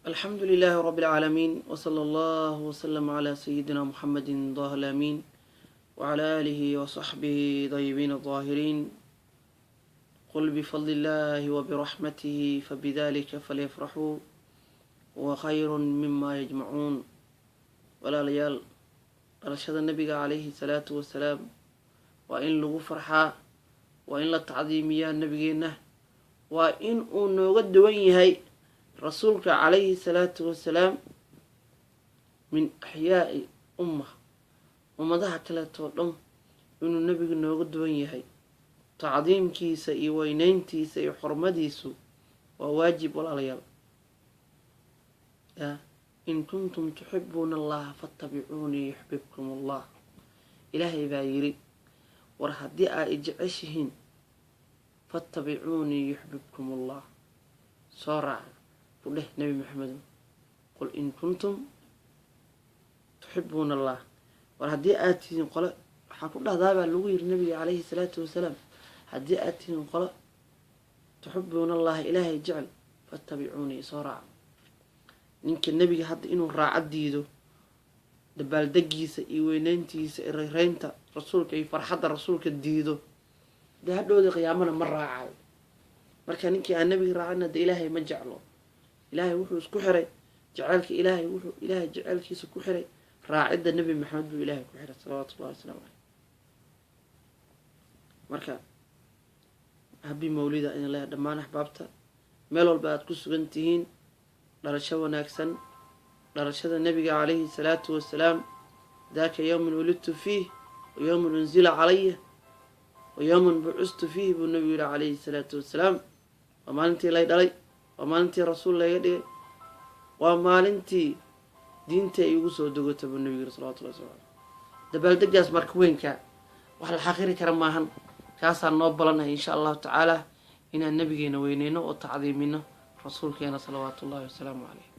الحمد لله رب العالمين، وصلى الله وسلم على سيدنا محمد ضاه الأمين وعلى آله وصحبه طيبين الطاهرين. قل بفضل الله وبرحمته فبذلك فليفرحوا هو خير مما يجمعون. Walaalayaal, dhalashada Nabiga calayhi salaatu wasalaam waa in lagu farxaa, waa in la tacdiimiyaa Nabigeenna, waa in uu nooga duwan yahay Rasuulka calayhi salaatu wasalaam min axyaai umma, ummadaha kaleetoo dhan inuu Nebigu nooga duwan yahay. Tacdiimkiisa iyo weyneyntiisa iyo xurmadiisu waa waajib, walaalayaal. Ya in kuntum tuxibuuna Allaha fattabicuunii yuxbibkum Allah. Ilaahay baa yiri: war haddii aa i jeceshihiin, fattabicuunii yuxbibkum Allah, soo raaca ku dheh Nebi Maxamedo. Qul in kuntum tuxibuuna Allah, war haddii aad tihiin qolo, waxaa ku dhahdaabaa lagu yiri Nabiga calayhi salaatu wasalaam, haddii aad tihiin qolo tuxibuuna Allaha, Ilaahay jecel, fattabicuunii, soo raaca. Ninka Nebiga hadda inuu raaco diido, dabaaldegiisa iyo weyneyntiisa iyo reyreynta Rasuulka iyo farxadda Rasuulka diido, dee hadhowda qiyaamana ma raacayo. Marka ninkii aan Nebiga raacina, dee Ilaahay ma jeclo. Ilaahay wuxuu isku xiray jaceylka, Ilaahay wuxuu Ilaahay jaceylkiisa ku xiray raacidda Nebi Maxamed buu Ilaahay ku xiray, salawaatu ullahi wasalaamu caleyh. Marka happy mawlida idin leeyahay dhammaan axbaabta meel walba aad ku sugan tihiin. Dhalasho wanaagsan, dhalashada Nebiga calayhi salaatu wasalaam. Daaka yowmun wulidtu fiih wa yowmun unzila calaya wa yowmun bucustu fiih, buu Nebigu yihi calayhi salaatu wasalaam. Waa maalintii lay dhalay, waa maalintii rasuul layga dhigay, waa maalintii diinta ay igu soo dogota, buu Nebigu yiri salawatullahi waslamu aleyh. Dabaaldegaas marka weynka wax la xaqiri kara maahan. Kaasaan noo balanahay, insha Allahu tacaala, inaan Nabigeena weyneyno oo tacdiimino Rasuulkeena salawaatu ullahi wasalaamu caleyh.